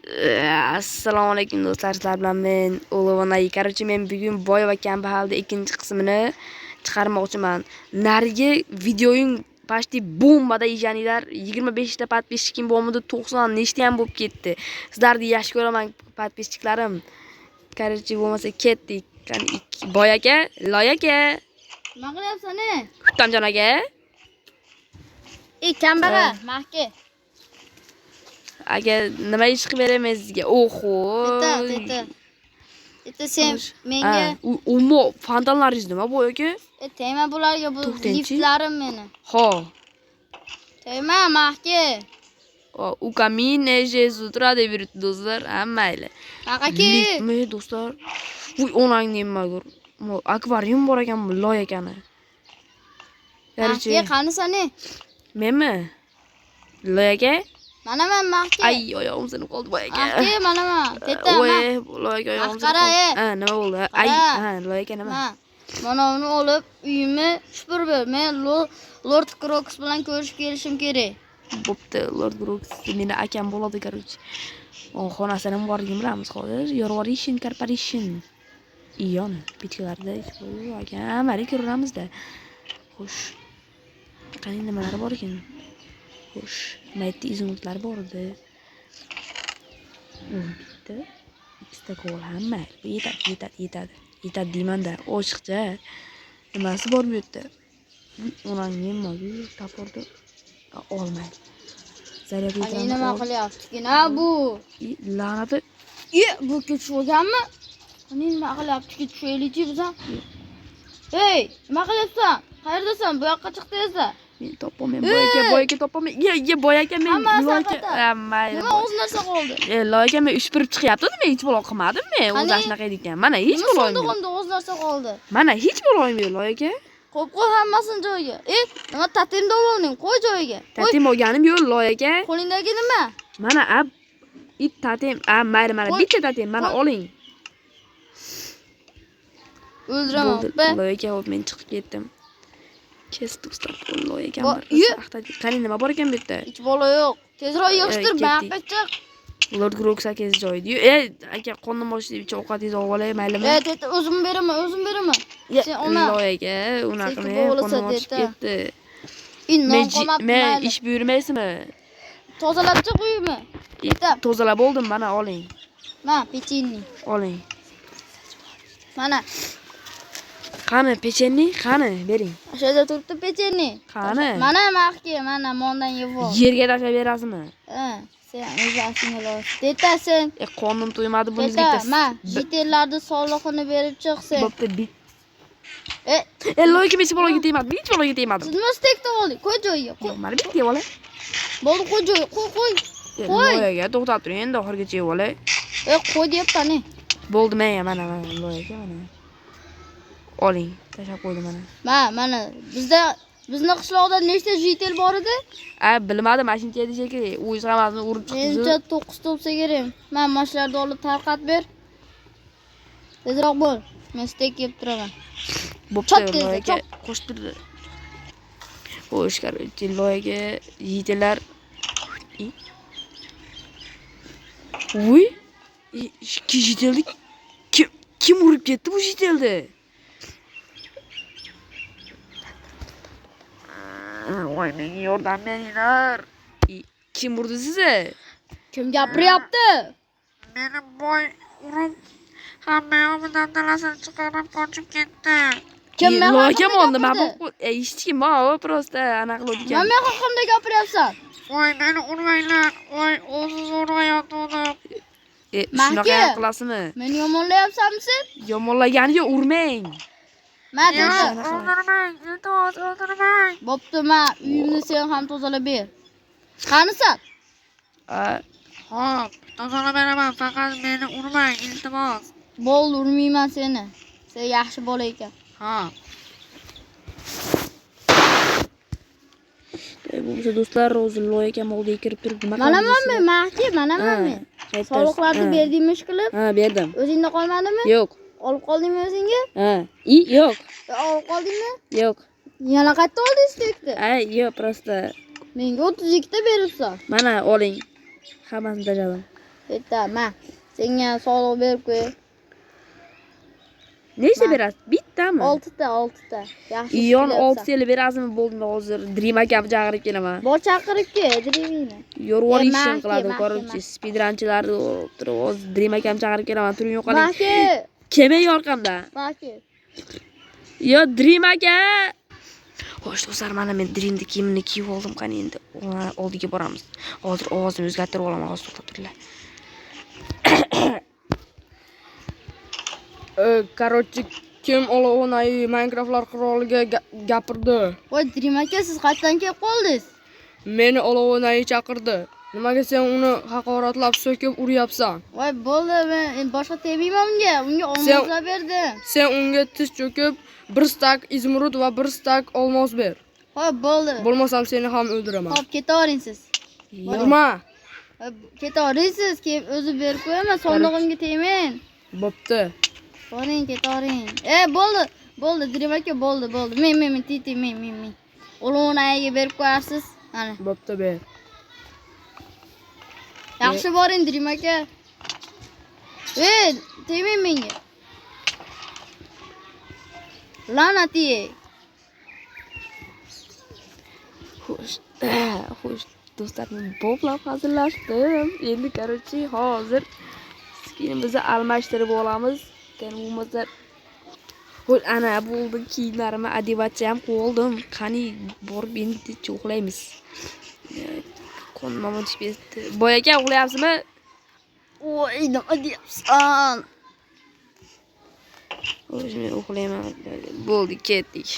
Assalomu alaykum do'stlar, sizlar bilan men Ulug'nay. Короче, men bugun boy va kambag'alni ikkinchi qismini chiqarmoqchiman. Narigi videoying почти bombada yeyganinglar 25 ta подписчик im bo'lmadi, 90 nechta ham bo'lib ketdi. Sizlarni yaxshi ko'raman, подписчик larim. Короче, bo'lmasa ketdik. Qani boy aka, loy aka, Nima qilyapsan, e? Kuttamjon aka. Ey, kambag'al, mahki. Aka, nima ish qilib beraman sizga? Oho. Teta, teta. Teta, sen menga Umumo fontanlaringiz nima boy aka? E, tegma bularga, bu To'xtangchi. liftlarim meni. Ho. Tegma, mahki. O, u kamine Jesus turadi yuribdi do'stlar. Ha, mayli. Aqaki. Liftmi do'stlar? Voy, onangni magur. Akvarium bor ekan, bu loy ekani. Mahki, Короче, qanisan, e? menmi? Loy aka? Mana man, mahki. Ay, oyog'im sinib qoldi boy aka. Mahki, mana man. Teta, Voy, ma. loy aka, oyog'im sinib Qara, qoldi. e. Ha, nima bo'ldi? Ay, Qara. ha, loy aka nima? Ma. Mana uni olib uyimni supurib ber. Men Lord Crocs bilan ko'rishib kelishim kerak. Bo'pti, Lord Brooks meni akam bo'ladi, короче. O, xonasini ham borligini bilamiz hozir. Yorvorishin Corporation. Iyon, petkalarda aka, mayli ko'ramizda. Xo'sh. Qani nimalari bor ekan? Xo'sh, maytda izumrudlar bor edi. Bitta, ikkita gol ham mayli. Bu yetadi, yetadi, yetadi. Yetadi deymanda, oshiqcha. Nimasi bor bu yerda? Onangni nima topordi? Olmaydi. Zaryad Qani nima qilyapti-ki, na bu? La'nati. E, bu tushib olganmi? Qani nima qilyapti-ki, tushaylikchi biz ham. Ey, nima qilyapsan? Qayerdasan? Bu yoqqa chiq tezda. Men topolmayman, boy aka, boy aka topolmayman. Ye, ye, boy aka, men Hammasi loy aka. xato. Ha, mayli. Nima o'z narsa qoldi? E, loy aka, men ushpirib chiqyapti, men hech balo qilmadim men. O'zi Qani? shunaqa edi ekan. Mana hech Nima balo yo'q. sandig'imda o'z narsa qoldi? Mana hech balo yo'q, loy aka. Qo'yib qo'y hammasini joyiga. E, nima tatimni olding? Qo'y joyiga. Qo'y. Tatim olganim yo'q, loy aka. Qo'lingdagi nima? Mana ab it tatim. A, mayli, mana Qo'y. bitta tatim, mana Qo'y. oling. O'ldiraman. Bo'ldi, Be. loy aka, hop, men chiqib ketdim. Kes do'stlar, loy aka. Ye. Qani nima bor ekan bu yerda? Hech balo yo'q. Tezroq yig'ishtir, ketdik. bu yoqqa chiq. Lord Grox akangiz joyida. E, aka, qo'ndim osh deb ovqatingizni olib olay, maylimi? E, teta, o'zim beraman, o'zim beraman. Ya, sen olma. Loy aka, unaqa Sen men bo'lasan, qo'nim ochib teta. ketdi. E, non Men qolmabdi, men mayli. ish buyurmaysizmi? Tozalab chiq uyimni. Teta. Tozalab oldim, mana oling. Ma, pechenni. Oling. Mana, Qani pechenni? Qani, bering. o'sha yerda turibdi pechenni. Qani? Mana mahki, mana mondan yeb ol. Yerga tashlab berasizmi? Ha, sen o'z ashingga loyiq. Teta sen. E, qo'nim to'ymadi buni Teta, bitta. ma, jitellarni soliqini berib chiq sen. Bo'pti, bit. E, E, loy aka, hech baloga tegmadim, hech baloga tegmadim. siz nima stekni olding? Qo'y joyiga, qo'y. Yo'q, mana bitta yeb olay. Bo'ldi, qo'y joyiga, qo'y, qo'y. E, Qo'y. Loy aka, to'xtab turing, endi oxirigacha yeb olay. E, qo'y deyapman, e. Bo'ldi, men mana, mana, loy aka, mana. Oling, tashlab qo'ydim mana. Ma, mana bizda bizni qishloqda nechta jitel bor edi? A, bilmadim, mana shuncha edi shekilli. O'zi hammasini urib chiqdi. Menimcha 9 ta bo'lsa kerak. Men mana shularni olib tarqat ber. Tezroq bo'l. Men stek yeb turaman. Bo'pti, Chop tezda, loy aka chop. qo'shtirdi. Xo'sh, короче, loy aka, yigitlar. Voy, ikki jitelni kim urib ketdi bu jitelni? Voy, menga yordam beringlar. Kim urdi sizni? Kim gapiryapti? Meni boy urib, hamma yog'idan talasini chiqarib qochib ketdi. Kim men Loy haqimda aka oldi, men gapirdi? bu hech kim, ma, просто anaqa qilib Nima ekan. men haqimda gapiryapsan? Voy, meni urmanglar. Voy, o'zi zo'rg'ayotgandim. E, shunaqa Mahki. ham qilasizmi? Meni yomonlayapsanmi sen? Yomonlaganiga urmang. Ma Yo'q, teta. o'ldirmang, iltimos, o'ldirmang. Bo'pti, ma, uyimni sen ham tozalab ber. Qanisan? A, Xo'p, tozalab beraman, faqat meni urmang, iltimos. Bo'ldi, urmayman seni. Sen yaxshi bola ekan. Ha. Bo'lmasa do'stlar, hozir loy akam oldiga kirib turib nima Mana qilamiz men, Mahki, mana Ha, men. qaytasiz. Soliqlarni Ha. berdingmi ish qilib? Ha, berdim. O'zingda qolmadimi? Yo'q. Olib qoldingmi o'zingga? Ha. I, yo'q. Olib qoldingmi? Yo'q. Yana qayerda olding stekni? Ay, yo'q, просто Menga 32 ta beribsan. Mana oling. Hammasini tashladim. Bitta, ma. Senga soliq berib qo'y. Nechta berasiz? Bittami? 6 ta, 6 ta. Yaxshi. Yon 6 yil berasizmi? Bo'ldi, hozir Dream akam chaqirib kelaman. Bor chaqirib kel, Dreamini. Yorvor ishini qiladi, короче, speedrunchilarni turib hozir Dream akam chaqirib kelaman. Turing, yo'qoling. Mahki. Kelmang orqamdan. Mahki. Yo, Dream aka. Xo'sh, do'stlar, mana men Dreamni kiyimini kiyib oldim. Qani endi oldiga boramiz. Hozir ovozimni o'zgartirib olaman, hozir to'xtab turinglar. Короче, kim Olovonai Minecraftlar qiroliga gapirdi? Voy, Dream aka, siz qayerdan kelib qoldingiz? Meni Olovonai chaqirdi. Nimaga sen uni haqoratlab so'kib uryapsan? Voy, bo'ldi, men endi boshqa tegmayman unga. Unga olmoslar berdim. Sen unga tiz cho'kib, 1 stak izmurud va 1 stak olmos ber. Xo'p, bo'ldi. Bo'lmasam seni ham o'ldiraman. Xo'p, ketavering siz. Urma. Ketavering siz, keyin o'zi berib qo'yaman, sondig'imga tegmang. Bo'pti. Boring, ketavering. Bo'ldi. Bo'ldi, Dream aka, bo'ldi, bo'ldi. Men titi, men. Olovonayga berib qo'yarsiz. Mana. Bo'pti, ber. Yaxshi boring, Dream aka. Tegmang menga. La'nati. Xo'sh, xo'sh, do'stlar, men boplab hazillashdim. Endi, короче, hozir skinimizni almashtirib olamiz. Qani bo'lmasa, xo'sh, ana bo'ldi, kiyimlarimni adevatcha ham qo'yib oldim. Qani borib endi uxlaymiz. Qo'nim tushib ketdi. Boy aka, uxlayapsizmi? Voy, nima deyapsan? Xo'sh, men uxlayman. Bo'ldi, ketdik.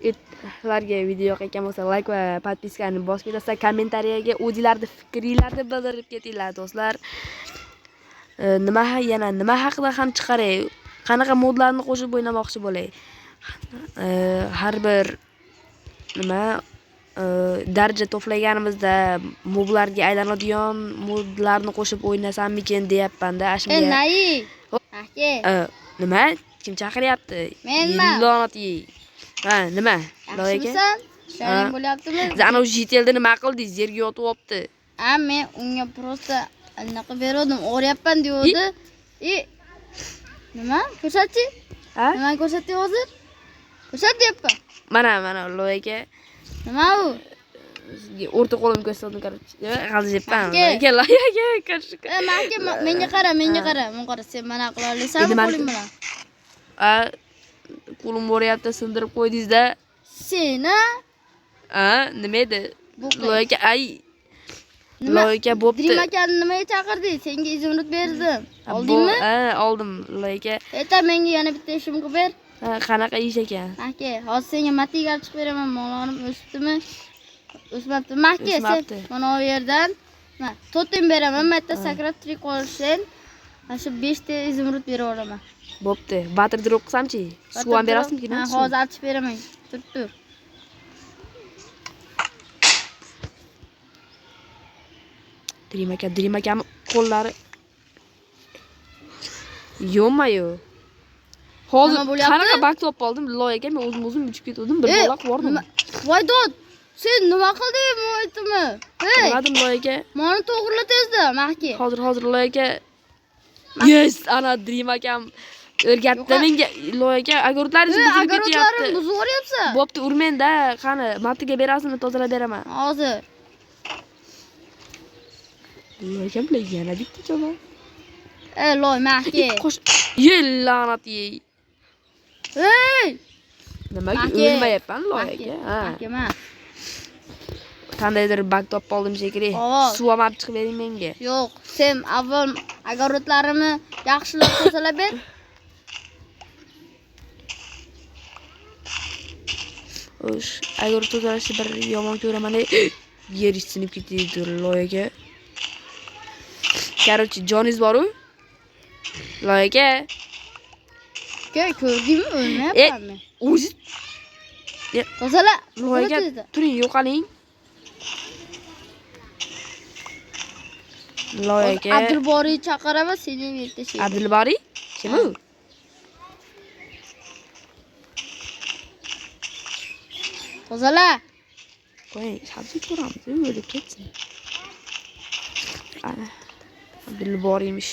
Sizlarga video yoqayotgan bo'lsa, like va podpiskani bosib ketasizlar. Kommentariyaga o'zingizlarning fikringlarni bildirib ketinglar, do'stlar. Nima yana nima haqida ham chiqaray? Qanaqa modlarni qo'shib o'ynamoqchi bo'lay? Har bir nima daraja to'plaganimizda moblarga aylanadigan modlarni qo'shib o'ynasammikin deyapman-da, ashimga. Nayi. Aka. Nima? Kim chaqiryapti? Menman. La'nat yey. Ha, nima? Loy aka? Yaxshimisan? Ishlaring bo'lyaptimi? Siz ana o'sha jetelni nima qildingiz? Yerga yotib olibdi. Ha, men unga просто anaqa berdim, og'riyapman deydi. Nima? Ko'rsatchi? Ha? Nima ko'rsatdi hozir? Ko'rsat deyapman. Mana, mana Loy aka. Nima u? Sizga o'rta qo'lim ko'rsatdim, короче. G'aljibman. Aka. Aka, Loy aka, короче. Aka, menga qara, menga qara. Men qara, sen mana qila olasanmi Endi qo'ling bilan? Ha, qo'lim bo'ryapti, sindirib qo'ydingiz-da. Sen, ha? Ha, nima edi? Loy aka, ay. Nima? Loy aka, bo'pti. Dream akani nimaga chaqirding? Senga izmurud berdim. Oldingmi? Ha, oldim, Loy aka. Eta, menga yana bitta ishim qilib ber. Ha, qanaqa ish ekan? Aka, hozir senga matiga chiqib beraman. Molarim o'sibdimi? O'smabdi. Mahki, sen O'smabdi. mana bu yerdan mana totem beraman. Marta sakrab tirik qolishsin. Mana shu 5 ta izmurud berib yuboraman. Bo'pti. Water drop qilsamchi? Suv ham berasizmi? Ha, hozir ochib beraman. Tur, tur. Dream aka, Dream akam qo'llari yo'ma-yu. Hozir Nima bo'lyapti? qanaqa bak topib oldim, Loy aka, men o'zim o'zim uchib ketdim, bir bola qilib yubordim. Voy dod, sen nima qilding bu aytimi? Hey, Qilmadim, Loy aka. meni to'g'rila tezda, Mahki. Hozir, hozir Loy aka. Yes, ana Dream akam o'rgatdi Yo'q, menga. Loy aka, огород laringiz buzilib Огород larim ketyapti. buzib yuboryapsan. Bo'pti, urmang-da, qani, matiga berasizmi, tozalab beraman. Hozir. Loy aka bilan yana bitta javob. Loy, Mahki. Qo'sh. Ye, la'nat yey. Ey! Nimaga Mahki. o'lmayapman, Loy Mahki, aka? Ha. Mahki, ma. Qandaydir bak topib oldim shekilli. Ovoz. Suv ham olib chiqib bering menga. Yo'q, sen avval огород larimni yaxshilab tozalab ber. O'sh, agar tozalashni bir yomon ko'raman. Yer sinib ketdi, Loy aka. Короче, joningiz bor-u? Loy aka. Aka, ko'rdingmi? O'lmayapman men. O'zi Tozala, Loy tozala aka, tezda. turing, yo'qoling. Loy aka. Abdulboriy chaqiraman, seni ham yerda. Abdulboriy? Kim u? Tozala. Qo'ying, sabzi ko'ramiz, o'lib ketsin. Ana. Abdulla bor emish.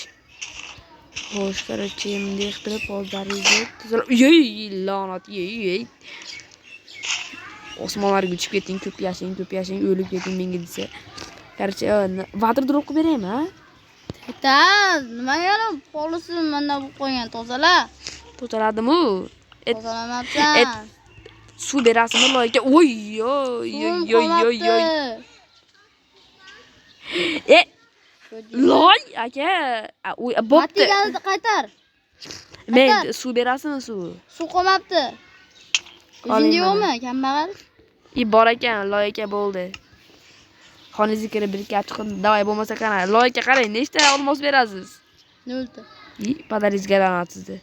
Xo'sh, короче, bunday qilib hozir tuzalib, yoy, la'nat, yoy, yoy. Osmonlarga uchib keting, ko'p yashang, ko'p yashang, o'lib keting menga desa. Короче, water drop qilib beraymi, ha? Ta, nima yana polisi mana bu qo'ygan tozala. Tozaladim-u. Tozalamabsan. Suv berasizmi loyga? Oy, oy, oy, oy, oy, oy. E, loy aka. A, uy, bo'pti. Matiganini qaytar. Men qaytar. Suv berasizmi suv? Suv qolmabdi. Oling O'zingda mana. yo'qmi, kambag'al? I bor ekan, loy aka bo'ldi. Xonangizga kirib bir ikki chiqib, давай bo'lmasa qara. Loy aka qarang, nechta olmos berasiz? Nolta. I, padaringizga la'nat sizni.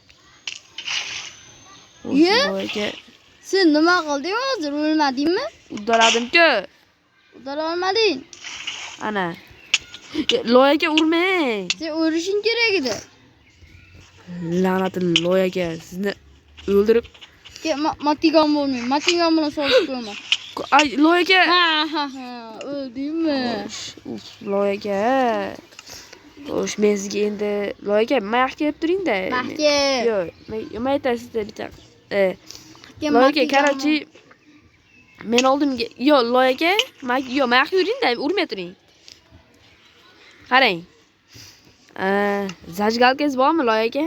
Ye? Loy aka, Sen nima qilding hozir? O'lmadingmi? uddaladim-ku. Uddala olmading. Ana. E, loy aka urmang. Sen o'lishing kerak edi. La'nati loy aka, sizni o'ldirib. Ke, matigan bo'lmang. Matigan bilan solishib qo'yma. Ay, loy aka. Ha ha ha, o'ldingmi? Uf, loy aka. Xo'sh, men sizga endi loy aka, mayoq kelib turing-da. Mahka. Yo'q, men aytasizda bitta. Ke, Loy aka, matigan короче, men oldimga, yo'q, loy aka, yo'q, mayoq yuring-da, urmay turing. Qarang. Зажигалка ngiz bormi, loy aka?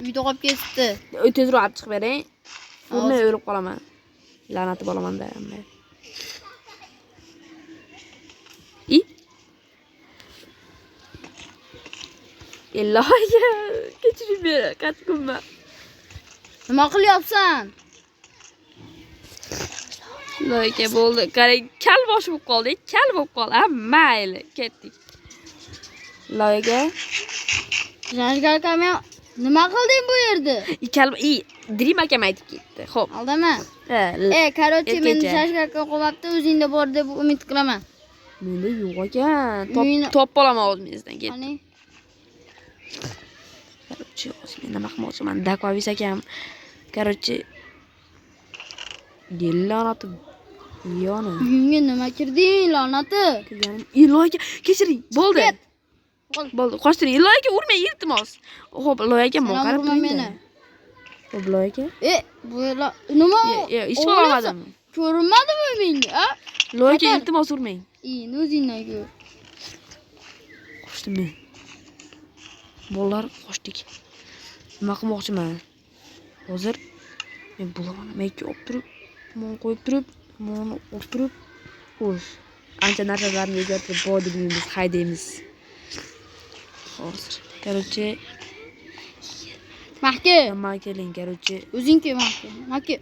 Uyda qolib ketibdi. Tezroq olib chiqib bering. Urmay o'lib qolaman. La'nati bo'laman-da. I. Loy aka, kechiring meni, qachqinman. Nima qilyapsan? Loy aka bo'ldi. Qarang, kal boshi bo'lib qoldi, kal bo'lib qoldi. Ha, mayli, ketdik. Loy aka, Зажигалка men nima qilding bu yerda? I kal, i Dream akam aytib ketdi. Xo'p. Aldama. Ha, E, короче, menda Erkakcha. зажигалка qolmabdi, o'zingda bor deb umid qilaman. Menda yo'q ekan. Top Uyini- top olaman o'zim mezdan ketdi. Qani? Короче, hozir men nima qilmoqchiman? Dakvavis akam. Короче, la'nati yoni. Uyimga nima kirding, la'nati? Kirganim. Loy aka, kechiring. Bo'ldi. Ket. Bo'l. Bo'ldi, qochtiring. Loy aka urmang, iltimos. Xo'p, Loy aka, Sen men ham qarab urma turing. meni. Xo'p, Loy aka. E, bu nima? Yo, hech bo'lmadim. Ko'rinmadimi menga, a? Loy aka, Qaytar. iltimos urmang. Endi o'zingdan ko'r. Qochdim men. Bolalar qochdik. Nima qilmoqchiman? Hozir men bularni mayga olib turib, mon qo'yib turib, monni olib turib, xo'sh, ancha narsalarni o'zgartirib boy bugun biz haydaymiz. Hozir, короче, Mahka, nima keling, короче, o'zing kel, Mahka. Mahka.